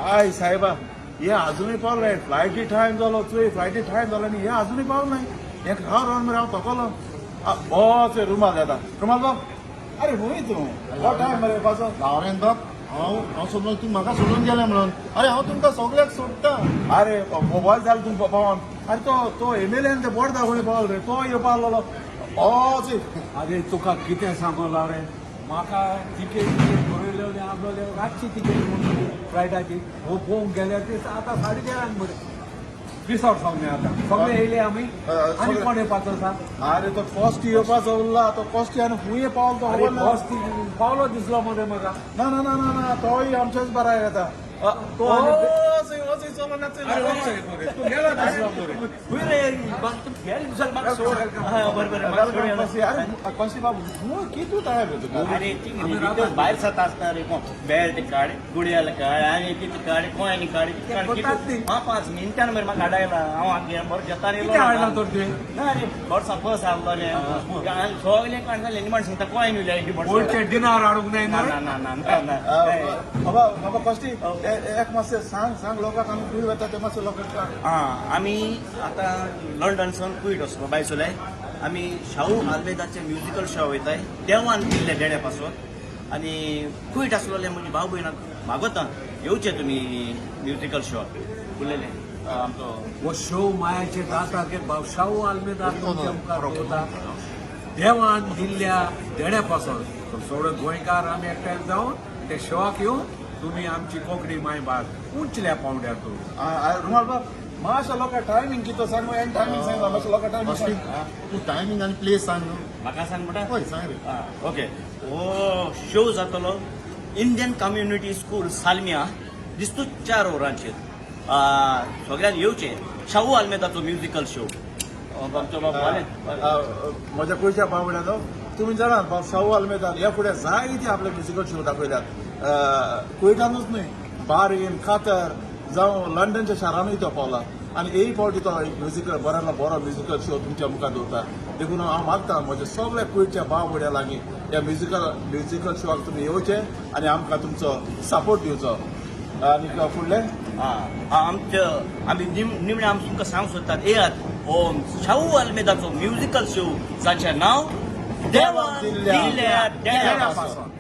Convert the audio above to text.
I साहेबा, हे अजुनूय पावले नाही. फ्लायटी टायम जालो चोय, फ्लायटी टायम जालो आनी हे अजुनूय पावले नाही. हे राव रावन मरे हांव थकलो. हो चोय रुमाल येता. रुमाल बाब, अरे हुंय तूं? हो टायम मरे येवपाचो. लावरेन बाब, हांव हांव समजलो तूं म्हाका सोडून गेलें म्हणून. अरे, हांव तुमकां सगळ्याक सोडटा. अरे, मोबायल जालो तुमकां पावन. अरे, तो तो एमएलएन ते बोर्ड दाखोवणी पावलो रे, तो येवपा आहलोलो. हो चोय. अरे, तुका कितें सांगोला रे, म्हाका तिकेट बिकेट बरयलेली आसलोले, रातची तिकेट म्हणून फ्लायटाची. हो पळोवंक गेल्यार ते आतां 4:30 मरे रिसॉर्ट सावन. आतां सगळे येयले आमी आनी कोण येवपाचो आसा? अरे, तो कॉस्टी येवपाचो उरला. तो कॉस्टी आनी खूंय पावलो तो अरे खबर ना. बस ती पावलो दिसलो मरे म्हाका. ना ना ना ना ना, तोय आमच्याच बरा येता. तो आनी हो चोय, चलो ना चोय. अरे, हो चोय मरे, तूं गेलो दिसलो मरे. खंय रे बाब, तूं गेलो दिसलो म्हाका सोड. हा, बरें बरें, म्हाका सोड. अरे कॉस्टी बाब, कितू तयार रे तुका? अरे, ती भितर भायर सता आसता रे. कोण बेल्ट काड, गुड्याल काड आनी कितें काड, कोयन काड, कितें काड. कोतात ती. कितें 5 मिनटान मरे म्हाका हाडायला. हांव आगे बरो जेतान येयलो. कितें हाडलां तर तुवें? ना रे, बरो बस आहलोलें आनी सगळें काड जालें. निमाण सांगता कोयन उरल्या. वयचे डिनार हाडूंक नाय ना. मरे? ना ना ना ना. बाबा बाबा कॉस्टी, एक मातशें सांग सांग लोकांक, आमी खंय वता ते मातशें लोकांक सांग. आं, आमी आतां लंडनसून कुयट वचपा बाय चोलाय. आमी शाहू आल्मेदाचे म्युजिकल शो वयताय, देवान दिल्ले देण्या पासून. आनी कुयट आसलोले म्हजे भाव भयणाक मागोता, येवचे तुमी म्युजिकल शो उरलेले आमचो. हो शो मायाचे जाता की शाहू आल्मेदा तुमच्या मुखार दवरता देवान दिल्ल्या देण्या पासून. सगळे गोंयकार आमी एकठांय जावन ते शोआक येवन तुमी आमची कोंकणी मायभास उंचल्या पांवड्यार दवरू. रुमाल बाब, मातशें लोकांक टायमींग कितें सांग. एंड टायमींग सांग मातशें लोकांक, टायमींग सांग. तूं टायमींग आनी प्लेस सांग न्हू. म्हाका सांग म्हणटा. हय, सांग रे. ओके, हो शो जातलो इंडियन कम्युनिटी स्कूल, सालमिया, दिस्तूच 4 वरांचेर. सगळ्यांनी येवचें, शाहू आल्मेदाचो म्युजिकल शो आमचो बाब. म्हज्या कुयच्या भाव, तुमी जाणात, बाब शाहू आल्मेदान ह्या फुडें जायते आपले म्युजिकल शो दाखयल्यात. कुयटानूच न्हय, बारीन, कातर जावं लंडनच्या शारानूय तो पावला. आनी एक फावटी तो एक म्युजिकल बऱ्यांतलो बरो म्युजिकल शो तुमच्या मुखार दवरता. देखून हांव मागता म्हज्या सगळ्या कुयटच्या भाव भयण्यां लागीं, ह्या म्युजिकल म्युजिकल शोआक तुमी येवचे आनी आमकां तुमचो सपोर्ट दिवचो. आनी फुडलें? आमच्या आमी निमणे आमी तुमकां सांगूंक सोदतात, येयात हो शाहू आल्मेदाचो म्युजिकल शो, जाचें नांव देवान दिल्ल्या देण्या पासून.